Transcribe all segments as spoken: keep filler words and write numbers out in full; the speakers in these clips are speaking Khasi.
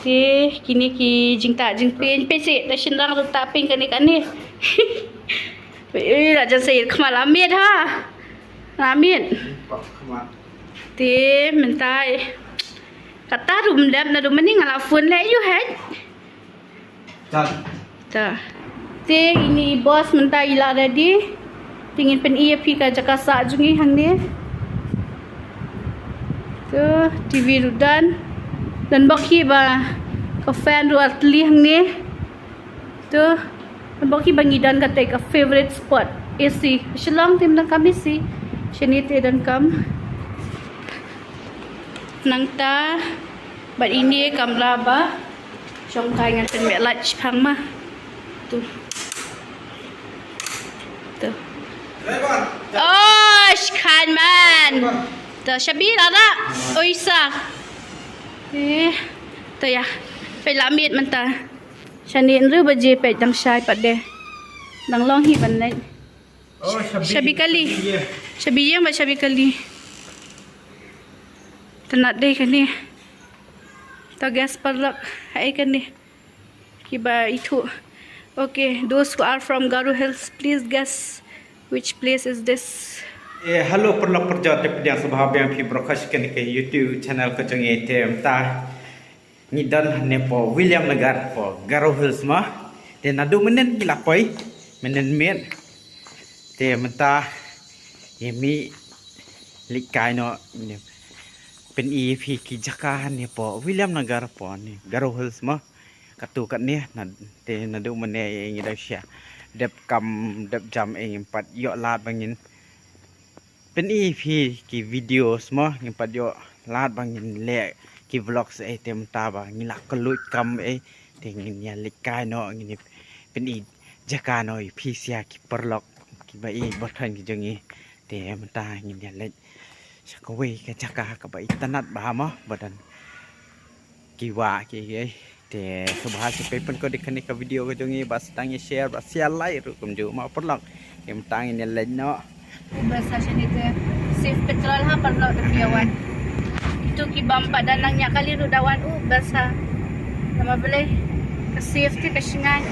Te kine ki jingtah jingpien, peit seh, da shynrang ruh tah pink kane kane. Eh, la jan seh khmat la miet ha. La miet. Te mynta, eh, kata ruh ym dep, naduh mynne nga la phone leh ïa u heh. Jan. Ta. Te ine i boss mynta i la ready. Te ngin pyni ïa phi ka jaka sah jong ngi hangne. To, T V ruh don. Don bok hi ba ka fan ruh ar tylli hangne. To, don bok hi ba ngi don kata ka favorite spot. A C. Shillong te ym donkam A C. Shane te donkam. Nangta bad ine kamra ba shongkai, ngan pynbeit light shaphang ma. Tu. Tu. Oh, shkan man. Tu shabi lada. Oi sa. Eh, tu ïa. Peit la miet mynta. Shane hynriew baje, peit dang shai pat de. Dang long hi ban leit. Oh, shabi, shabi kali. Shabi ïing. Shabi ïing bad shabi kali. Tang dei kane. To guess paralok, haei kane. Kiba ithuh. Okay, those who are from Garo Hills, please guess which place is this. Eh, hello paralok parajor, te pdiang sngewbha biang phi baroh sha kane ka YouTube channel ka jong ngi. Te mynta ngi don hangne hapoh Williamnagar, hapoh Garo Hills mo. Te naduh mynnin ngi la poi, mynnin miet. Te mynta ïa mih leit kai noh, pyni phi ki jaka hangne hapoh Williamnagar, hapoh ne Garo Hills mo. Katto katne, na, te naduh mynne ngi da shah dep kam dep jam, eh, ngim pat ïoh lad ba ngin pyni phi ki videos mo, ngim pat ïoh lad ba ngin leh ki vlogs, eh, te mynta ba ngi la kylluid kam, eh, te ngin ïa leit kai noh, ngin ïa pyni jaka noh ïa phi sha ki paralok kiba ïeit ba thoh ki jong ngi. Te mynta ngin ïa leit sha kawei ka jaka kaba itynnad bha mo, ba don ki wah ki, eh, Te sngewbha shu peit pynkut ïa kane ka video ka jong ngi, bad sdang ïa share bad share like ruh kumjuh ma paralok. Te mynta ngin ïa leit noh. Basa shane te save petrol ha paralok, da phi ïa wan. Itu ki bym pat da nang ñiah kali ruh da wan u basa. Namar balei? Ka save te ka shngaiñ.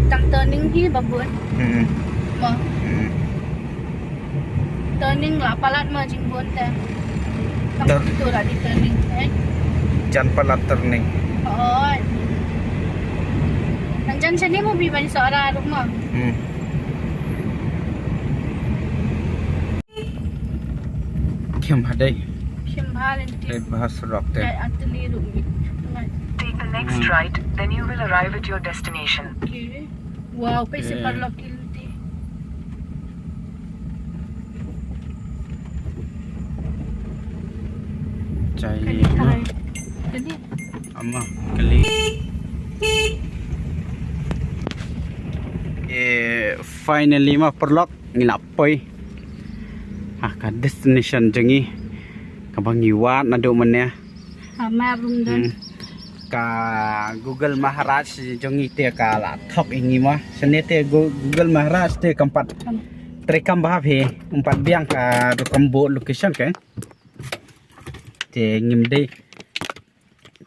Tang turning hi ba bun. Hmm. Mo. Hmm. Turning la palat mo jingbun te. Tang tu la di turning, eh. Jan palat turning. Oh. Nang jan shane mo, bi ban sora ruh mo. Hmm. Khim hadai. Khim bha lynti. Te bha surok te. Jai atli ruh. Take the next right, then you will arrive at your destination. Okay. Wow, peit seh paralok ki lynti. Jai. Kali tai. Kali. Ama kali. Eh, finally ma paralok. Ngi la poi ha ka destination jong ngi kaba ngi wad naduh mynne. Ha map ruh don. Hmm. Ka Google Maharaj jong ngi te ka la thok ïa ngi ma. Shane te Gu-, Google Maharaj te kam pat treikam bha hi, um pat biang ka rukom bud location ke. Te ngim dei,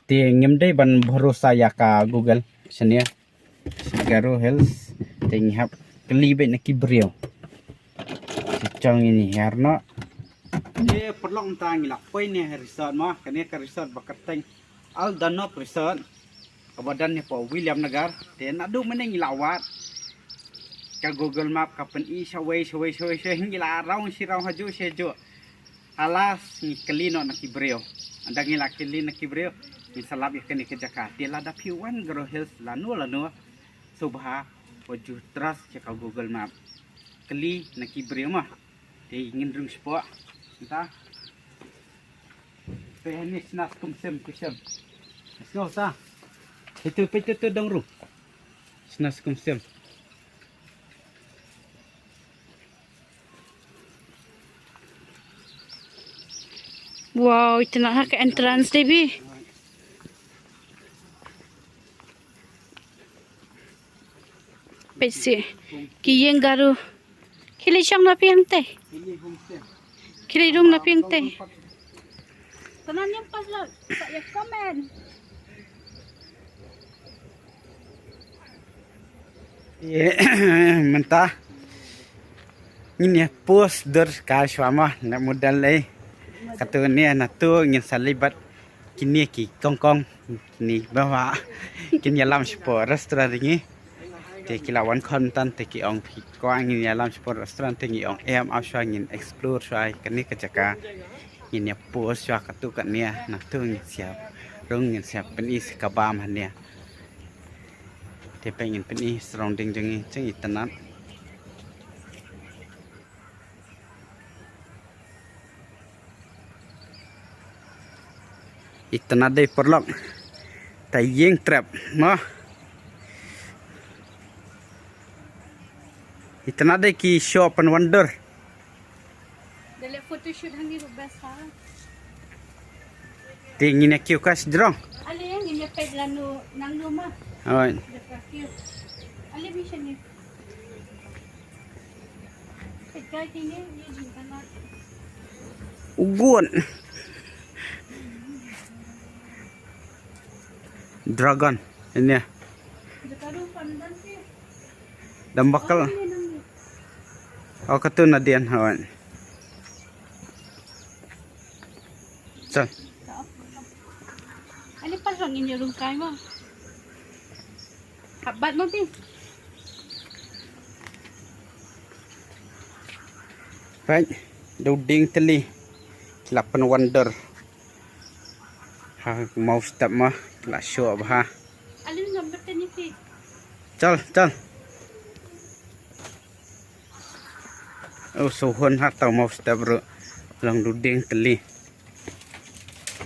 te ngim dei ban bharosa ïa ka Google shane. Garo Hills, te ngi hap kylli beit na ki briew. Te chong ngi hiar noh. Te paralok, mynta ngi la poi ne ha resort mo, kane ka resort ba kyrteng Al Danop Resort. Kaba don ne hapoh Williamnagar, te naduh mynne ngi la wad. Ka Google Map ka pyni shawei, shawei, shawei, shawei, ngi la rong shi rong hajuh shi hajuh. Halas ngi kylli noh na ki briew. Ynda ngi la kylli na ki briew, ngin sa lap ïa kane ka jaka. Te lada phi wan Garo Hills lano lano, sngewbha wat ju trust ïa ka Google Map. Kylli na ki briew mo. Te ngin rung shapoh. Mynta. Peit hangne shna skum sem, skum sem. Sngewbha. Itu peit tu, tu dong rung. Shna skum sem. Wow, itynnad ha ka entrance te Bi. Peit seh ki ïing Garo. Khie leit shong na phi hangtei. Khie leit rung na phi hangtei. Sa nan ïa pass la, sa ïa comment. Ïa, mynta ngin ïa post dur ka shwa ma na model ei. Katu ne na tu ngin sa leit bad kine ki kongkong, kine ba ma kin ïalam shapoh restaurant ri ngi. Te ki la wan khon tan te ki ong phi kwah ngin ïalam shapoh restaurant te ngi ong em, ap shwa ngin explore shwa kane ka jaka. Ngin ïa post shwa katu kane na tu ngin siap rung ngin siap pyni sa ka bam hane. Te peit ngin pyni surrounding jong ngi, jong ngi itynnad. Itynnad dei paralok. Ta ïing trep mo. Itynnad dei ki shoh pynwandur. Da leh photoshoot hangne ruh best ha. Te ngin ïa kiew ka sdrong. Ale ngin ïa peit lano nangno ma. Oi. Da ka kiew. Ale bi shane. Peit ka kine, ïa jingkana. Ugun. Dragon. Ine. Jaka ruh pandan ke. Dam bakal. Oh, katu na dian hawan. Sal. Ani pas lang ini rungkai mo. Habat mo pi. Right. Duding teli. Ki la pynwandur. Ha, mau step ma, la shoh bha. Alin ngam beten ni ki. Chal, chal. Oh, suhun ha tau mau step ru. Long duding teli.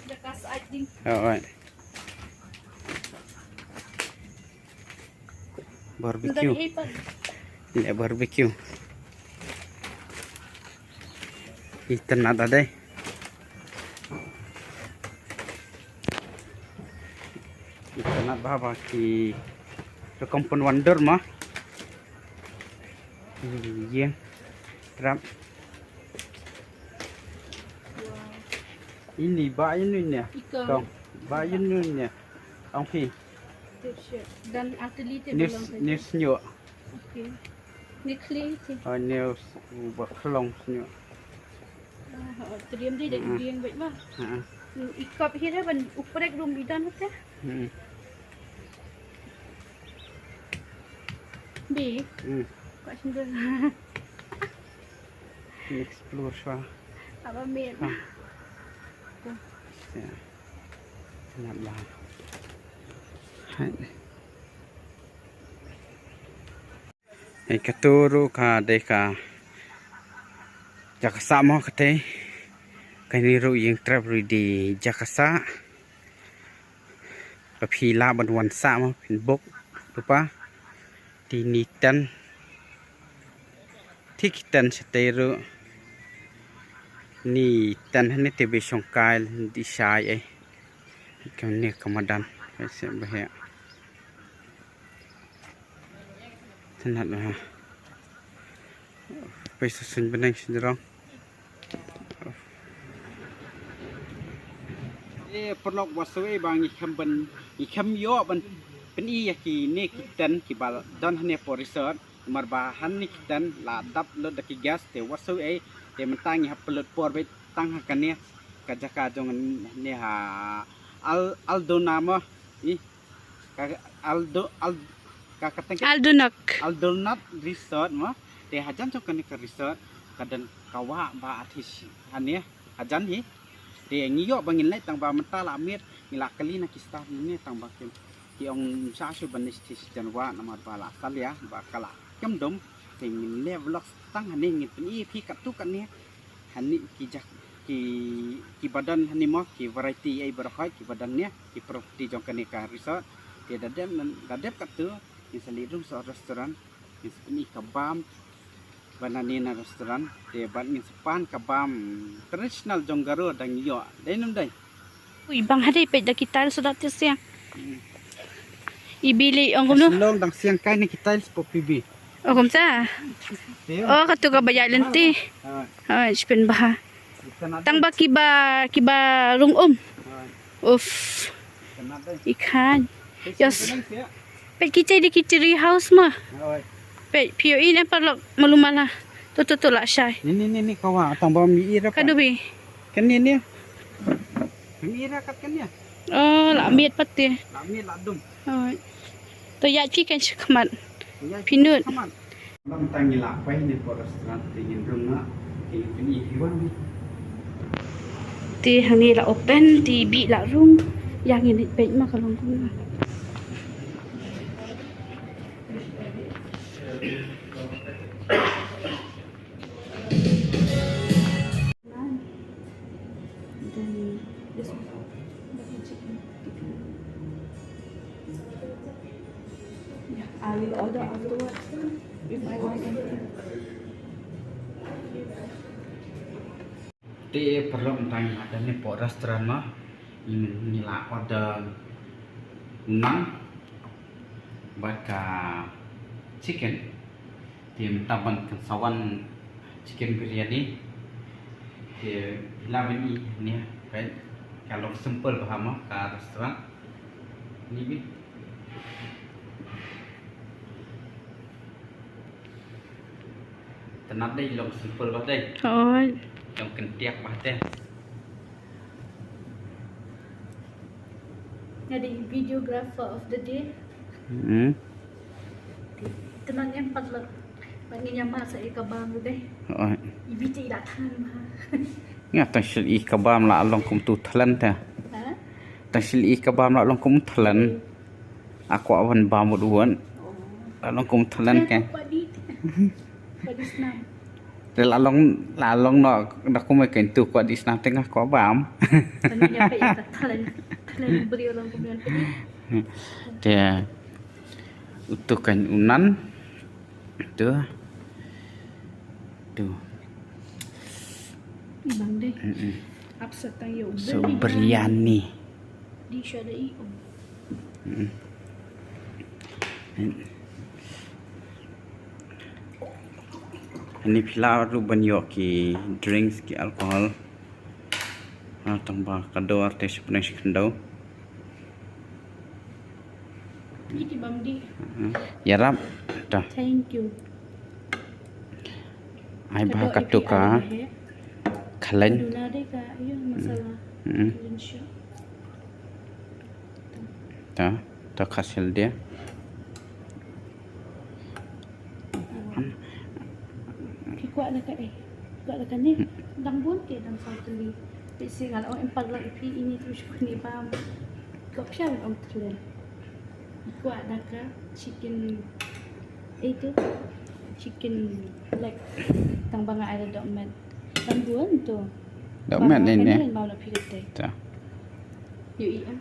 Dekas ajing. Oh, right. Barbecue. Ndan ipan. Ini barbecue. Itynnad adei. Itynnad bha ba ki rukom pynwandur ma. Ïing trep. Ini ba ini ne. Ika. Kong. Ba ini ne. Ong phi. Tip shit. Dan ateli tip. News, belong tadi. News nyo. Okay. Ni khli ti. Oh, news ba khlong nyo. Ah, oh, triam dei da. Hmm. Ïing bait ma. Ha. Hmm, ikap hi re ban uprek rum bidan hote. Hmm. Bi. Hmm. Ka sendal. Explore shwa. Aba mit. Ha. Ya. Kenapa? Hai. Hai, katu ruh ka dei ka jaka sah mo kata. Kane ruh ïing trep ruh dei jaka sah. Ba phi lah ban wan sah mo phin book ruh pa. Te ini tent. Te ki tent shatei ruh. Ini tent hangne te ba shongkai dei shai eh. Kamne ka madan. Hai se ba heh. Tynnad bha. Peit sa suiñ bneng sdrong. E paralok, wat sngewbha ngi khlem ban, ngi khlem ïoh ban pyni ïa kine ki tent kiba don hangne hapoh resort. Namar ba hangne ki tent la dap lut da ki gas, te wat sngewbha, te mynta ngi hap pynlut por beit tang ha kane ka jaka jong hangne ha Al-, Aldona mo. I Ka Aldo, Al-, ka, ka teng Aldonat. Aldonat Resort mo. Te hajan jong kane ka resort ka don ka wah ba athi shi. Hangne hajan hi. Te ngi ïoh ba ngin leit tang ba mynta la miet ngi la kylli na ki staff ne tang ba ki, ki ong sa shu ban ne shi jan wah namar ba la salia ba ka la kem dom. Te ngin leh vlog tang hangne ngin pyni phi katto katne. Hangne ki jak, ki, kiba don hangne mo, ki variety ei baroh kiba don ne, ki property jong kane ka resort. Te da dep nan, da dep katto, ngin sa leit rung sha restaurant, ngin sa pyni ka bam ba na ne na restaurant, te bad ngin sa pan ka bam traditional jong Garo dang ïoh. Dei nam dei? Ui, bang hadei peit da ki tiles da te siang. Hmm. I bili ong kumno? Shillong dang siang kai ne ki tiles po P B. Oh, kumta. Te. Oh, katu kaba ïaid lynti. Ah. Oh, shipin bha. Tang ba kiba, kiba rung um. Uff. I khan. Yes. Peit ki chai di ki tree house ma. Peit phi ïohi ne paralok malu mala. To to to la shai. Ni ni ni ni kawa tang ba mi ira. Ka dubi. Kan ni ni. Mi ira kat kan ya. Oh, la miet pat te. La miet la dum. Oh. To ïa phi kan shi khmat. Phi nud. Lam tang ngi la poi ne por restaurant te ngin rung na. Te ngin pyni phi wan. Te hangne la open, te bih la rung. Ïa ngin peit ma ka long kumno. Then this one. Let me check. Yeah, I will order afterwards if I want anything. Te paralok, mynta ngi la dep ne por restaurant ma. Ngi la order u naan bad ka chicken. Te mynta ban kan sa wan chicken biryani. Te phi lah ban i ne, peit. Ka long simple bha ma ka restaurant. Ni bi. Te nap dei, long simple bha dei. Hooid. Long kyntiak bha dei. Nga dei videographer of the day. Hmm. Te nang em pat la. Ba ngin ïa mad sa i kabam dei. Hooid. I bi te i la than bha. Nga tang shu i kabam la long kum tu thlen te. Ha? Tang shu i kabam la long kum thlen. A kwah ban bam wut wut. Oh. La long kum thlen ke. Kwah di. Kwah di snam. Te la long, la long noh da kum ke tu kwah di snam te nga kwah bam. Tang ïa peit ïa ka thlen. Thlen briew long kum ïa peit. Te utu kan u naan. Tu. Tu. Ibang deh. Mm-mm. Upset tang ïa u. So biryani. Biryani. Di sha da i um. Mm. Ani phi lah ruh ban ïoh ki drinks, ki alcohol. Ah, tang ba ka dor te shi pneng shi khyndew. Ïarap. Ta. Thank you. Ai ba ka tu ka khlaiñ. Duna de ka, ïa, masala. Mm. Khlaiñ shu. Ta, ta khasil dia. Ki kwah da ka, eh. Kwah da kane. Dang bun te dang saw tylli. Phi sngew nga la ong em pat la phi ini tu shu kane bam. Kwah phi ong thlen. Kwah da ka chicken. Eh tu. Chicken leg. Tang ba nga ai da dohmed. Dang bun tu. Dohmed ne. Bam la phi kate. Ta. Ïohi em.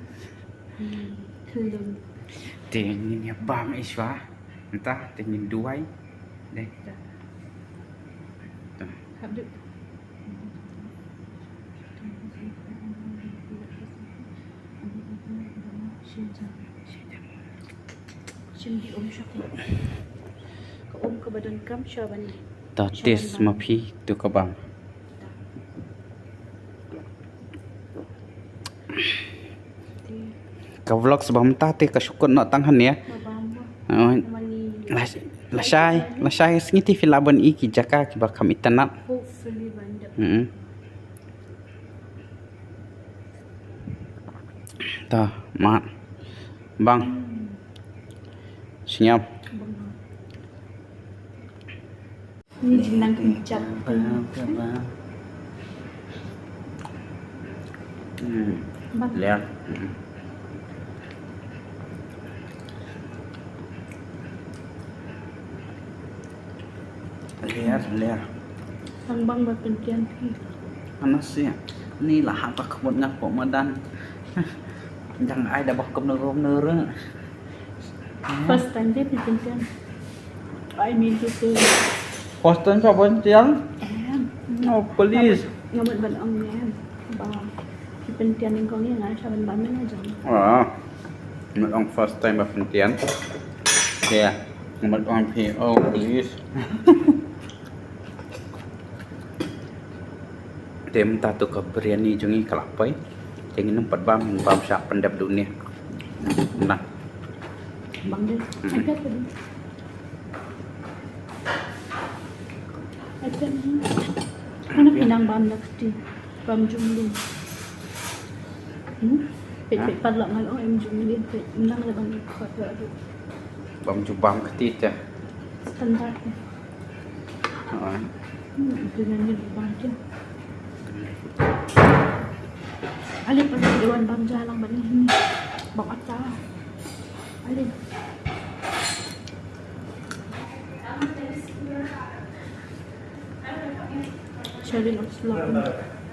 Hmm, khlem. Te ngin ïa bam i shuwa. Mynta te ngin duwai. Dei. Ta. Ta. Hap duk. Shim di um shok. Ka um kaba donkam shuwa ban. Ta test ma phi tu ka bam. Ka vlog sba mynta te ka shu kut noh tang hangne. Oh, la, la shai, la shai sngi te phi lah ban i ki jaka kiba kham itynnad. Hmm. Ta, mat. Bang. Sngap. Ni jingnang ka jap. Hmm. Bang. Ler. Hmm. Ler, ler. Bang, bang ba pyntian phi. Ana sih. Ni lah hap ka khmut nga pok madan. Jang ai da ba kumno kumno re. First time dei phi pyntian. I mean to say. First time phi pyntian? Em. No, please. Nga mut ban ong ne. Ba phi pyntian nyngkong ïa nga, sha ban ba men jong. Ah. Mut ong first time ba pyntian. Yeah. Mut ong phi, oh, please. Te mynta tu ka biryani jong ngi ka la poi. Te ngin ym pat bam, bam sha pyndep duh ne. Nang. Bang deh. Hmm. Angkat tadi. Angkat ni. Mana pinang bam dah keti. Bam jumlu. Hmm? Pet pet parlok ngal ong em jumlu pet. Nang le bam ikot dah tu. Bam ju bam keti te. Standard. Alright. Hmm, itu nyanyi bang je. Ali pergi dewan bang jalan bang ni. Bang atas. Ali. Shalin of Slap.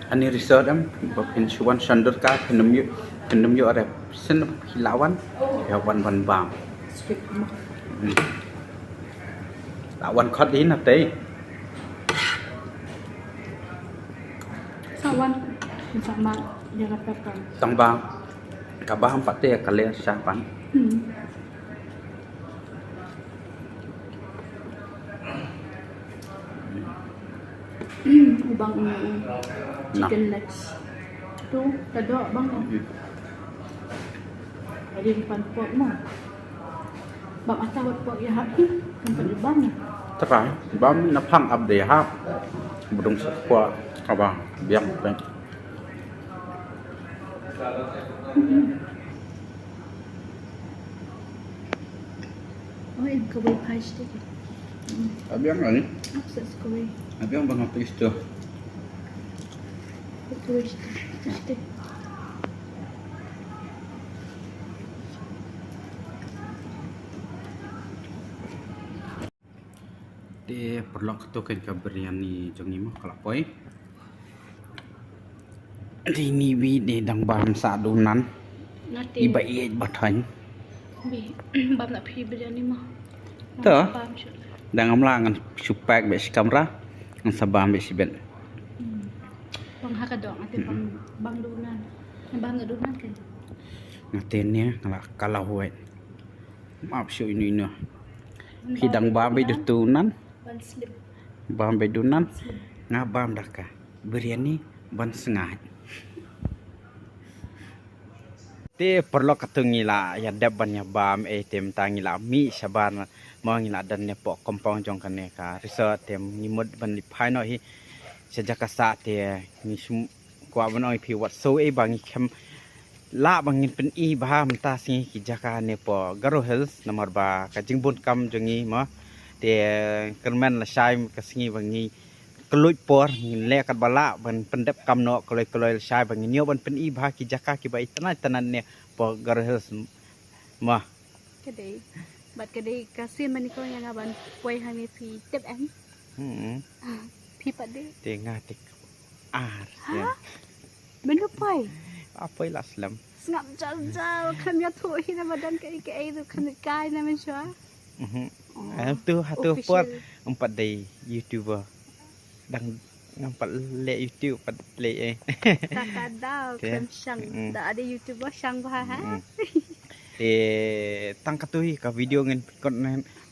Ani resort em, ba phin shu wan shandor ka, phin ym ïoh, phin ym ïoh rep. Shen phi la wan, phi wan ban bam. Skip mo. Hmm. La wan khot di na te. Sa wan, sa ma, ya ka patan. Tang bam, ka bam pat te ka le sa pan. Hmm. Bang, mm, mm. Nah. Chicken legs. Tu, ka doh bang. Mm. Ada di pan pork mo. Bang ata wat pork ya hap tu. Kan pan bang. Try, bam na phang ap de hap. Bedung sa pork, abang, biang peng. Mm. Oh, em kawei phai shite. Abiang ani? Apa sa kawei? Abiang bang apa isto? Kawei shite. Shite. Te parlok, to ka biryani jong ngi mo ka la poi. Te ini wi de dang bam sa dunan. Nate. Iba iej ba thain. Bi, bam na phi biryani mo. To. Bam shu. Dang amla ngan shu pack be shi kamra. Ngan sa bam be shi bet. Hmm. Bang ha ka dong, ate bang, bang dunan. Bam na dunan kan. Nate ne, ngala kalau huai. Map shu inu inu. Phi dang bam be dunan. Ban slip. Bam be dunan. Slip. Nga bam daka. Biryani ban sngaid. Te parlok, katu ngi la ïa dep ban ïa bam, eh, te mynta ngi la mih shabar mo, ngi la don ne poh compound jong kane ka resort, te ngi mut ban leit phai noh hi sha jaka sah, te ngi shu kwah ban ong ïa phi wat shu, eh, ba ngi khlem lah ba ngin pyni bha mynta sngi ki jaka ne poh Garo Hills, namar ba ka jingbun kam jong ngi mo, te kyrmen lashai ka sngi ba ngi kylluid por, ngin leh katba lah ban pyndep kam noh kloi kloi lashai ba ngin ïoh ban pyni bha ki jaka kiba itynnat itynnat ne poh Garo Hills mo. Ka dei. Bad ka dei ka sien mane ko ïa nga ban poi hangne, phi tip em. Hmm. Phi pat dei. Te nga te ar. Ha? Sien. Mynta poi. Apoi la slem. Sngap jal jal, khlem ïathuh hi na ba don kaei kaei ruh, khlem kai na mynshuwa. Mhm. Oh, eh, tu ha tu official. Por em pat dei YouTuber. Dang ngam pat leh YouTube pat leh, eh. Ta ka daw. Te. Khlem shang. Mm. Da ade YouTuber shang bha ha. Mm. Te tang katu hi ka video ngin pynkut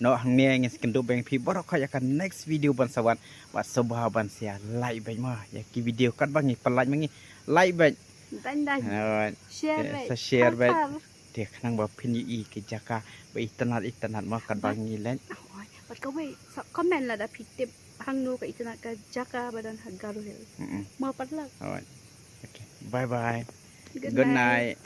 noh hangne, ngin sa kynduh bad phi baroh khnang ïa ka next video ban sa wan. Wat sngewbha ban sa like bad mo ïa ki video, katba ngi pynlait ma ngi like bad. Dang dang. Alright. Share bad. Te sa share bad. Pantar. Te khnang ba phin ïohi ki jaka ba itynnat itynnat mo katba ngi leh. Oi, bad kawei, sa comment lada phi tip hangno ka itynnat ka jaka ba don ha Garo Hills. Mm-mm. Mo parlok. Alright. Okay. Bye bye. Good night. Good night.